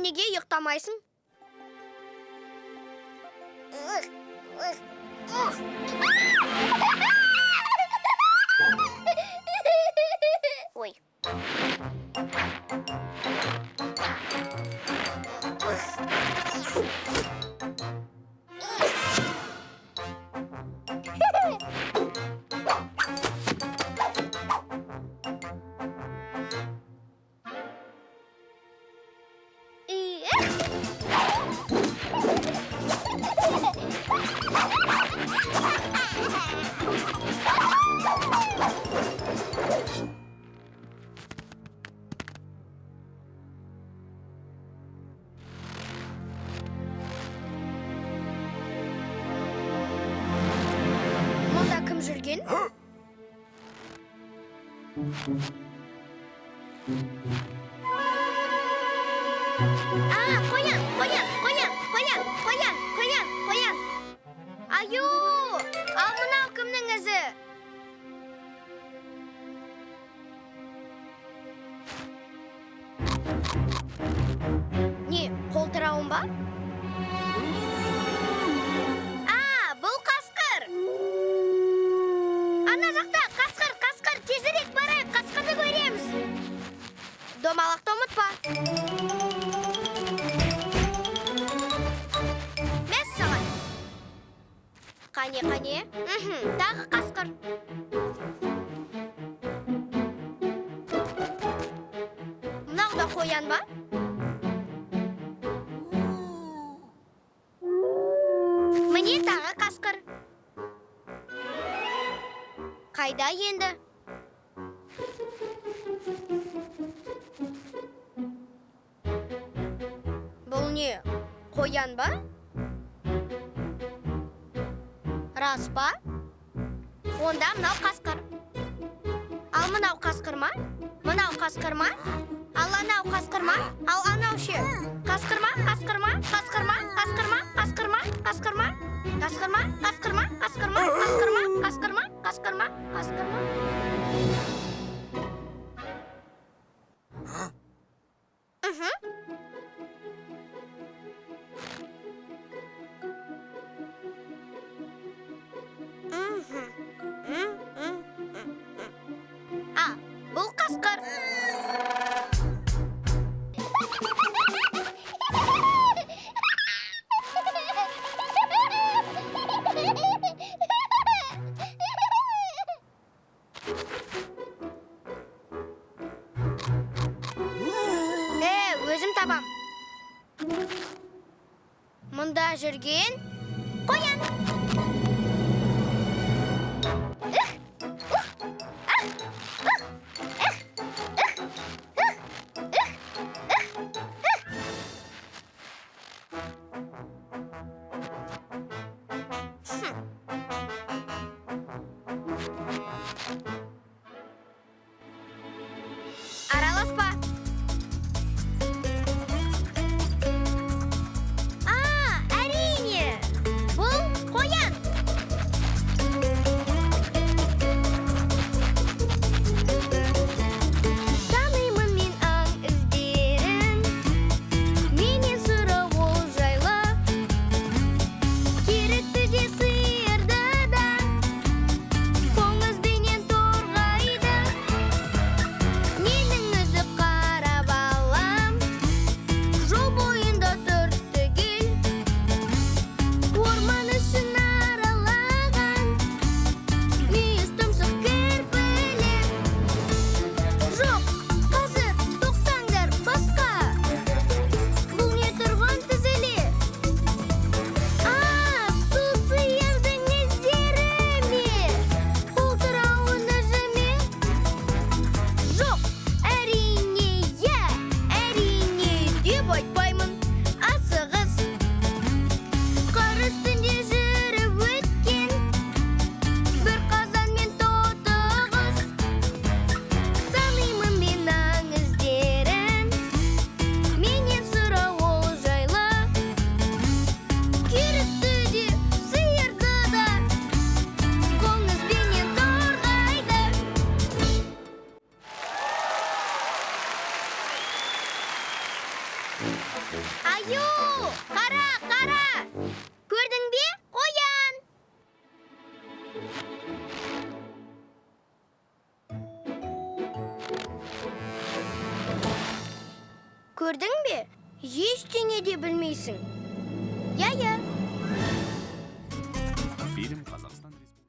Неге ұйықтамайсың? Ой. Мұнда кім жүрген? А, қоян, қоян, қоян, қоян, қоян, қоян, қоян. Аю! Ал мынау кімнің ізі? Не, қолтырауын ба? А, бұл қасқыр. Ана жақта қасқыр, қасқыр, тезірек барайық, қасқырды көреміз. Домалақты ұмытпа. Мәссаған. Қане, қане. Тағы қасқыр. Мынау да қоян ба? Міне тағы қасқыр. Қайда енді? Бұл не? Қоян ба? Рас па? Онда мынау қасқыр. Ал мынау қасқыр ма? Мынау қасқыр ма? Ал анау қасқыр ма? Ал анау ше? Қасқыр ма? Қасқыр ма? Қасқыр ма? Қасқыр ма? Қасқыр ма? Қасқыр ма? Қасқыр ма? Қасқыр ма? Қасқыр ма? Қасқыр ма? Қасқыр ма? Қасқыр ма? Қасқыр ма? Мхм. Мхм. А, бұл қасқыр. Өзім табам. Мұнда жүрген қоян. Эх, ух, ах, ух, эх, эх, эх, эх, эх, эх. Хм. Араласпа. А, әрине. Бұл Аю, қара, қара! Көрдің бе? Қоян! Көрдің бе? Ештеңе де білмейсің. Я-я. Фильм Қазақстан Республикасы.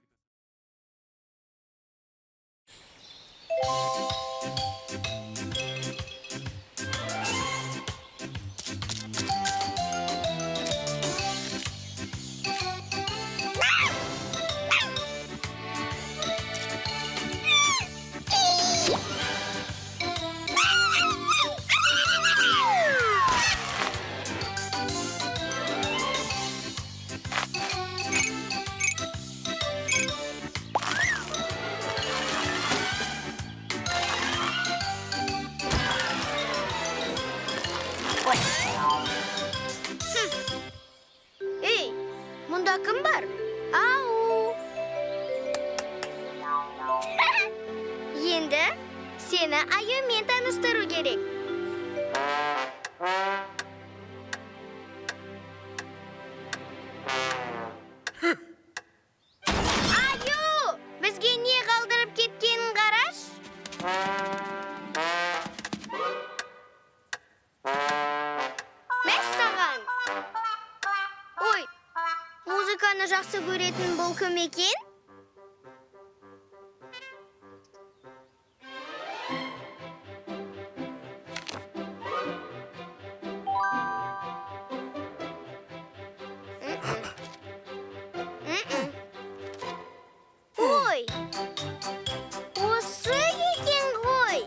Ей, мұнда кім бар? Ау! Енді сені аюмен таныстыру керек. Аю! Бізге не қалдырып кеткенін қараш? Мәссаған! Ой, музыканы жақсы көретін бұл кім екен? М-м. Ой, осы екен ғой.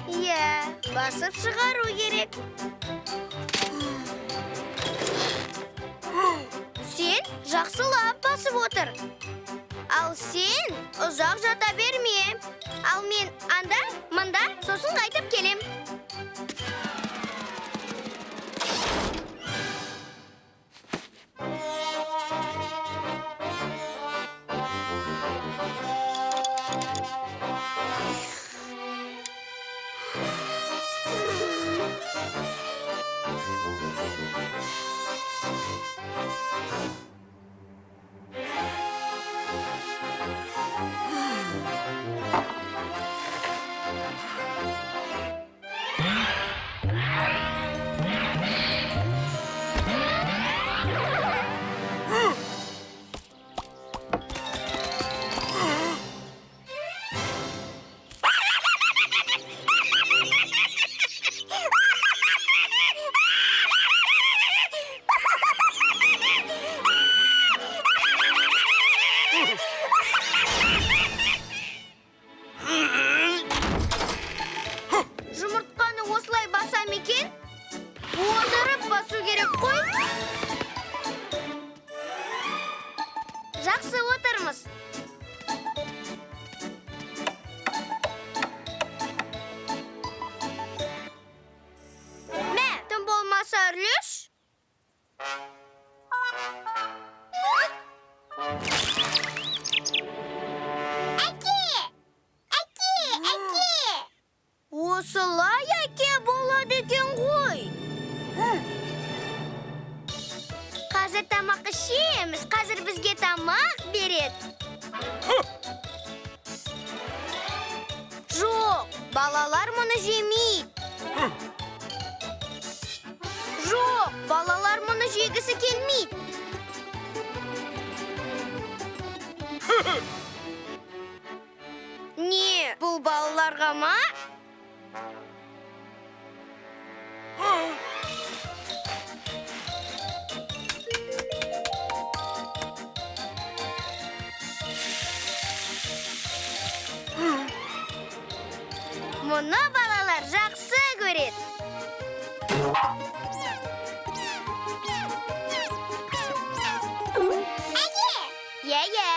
Иә, басып шығару керек. Сен жақсылап басып отыр. Ал сен ұзақ жата берме. Ал мен анда, мында, сосын қайтып келем. Жұмыртқаны осылай басам екен? Отырып басу керек қой. Жақсы отырмыз. Мә, тым болмаса үрлеш. Әке! Әке! Әке! Осылай әке болады екен ғой. Қазір тамақ ішеміз, қазір бізге тамақ береді. Жоқ, балалар мұны жемейді. Жоқ, балалар мұны жегісі келмейді. Не, бұл балаларға ма? Мұны балалар жақсы көреді. Әке! Иә, иә.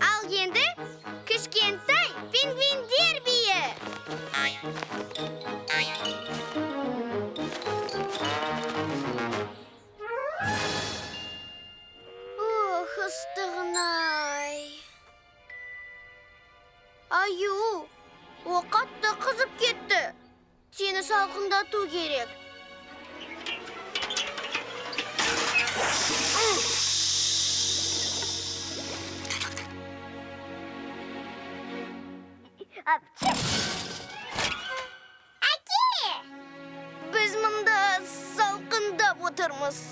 Ал енді кішкентай пингвиндер. Қызығын-ай. Аю, о қатты қызып кетті. Сені салқындату керек. Әке! Біз мұнда салқындап отырмыз.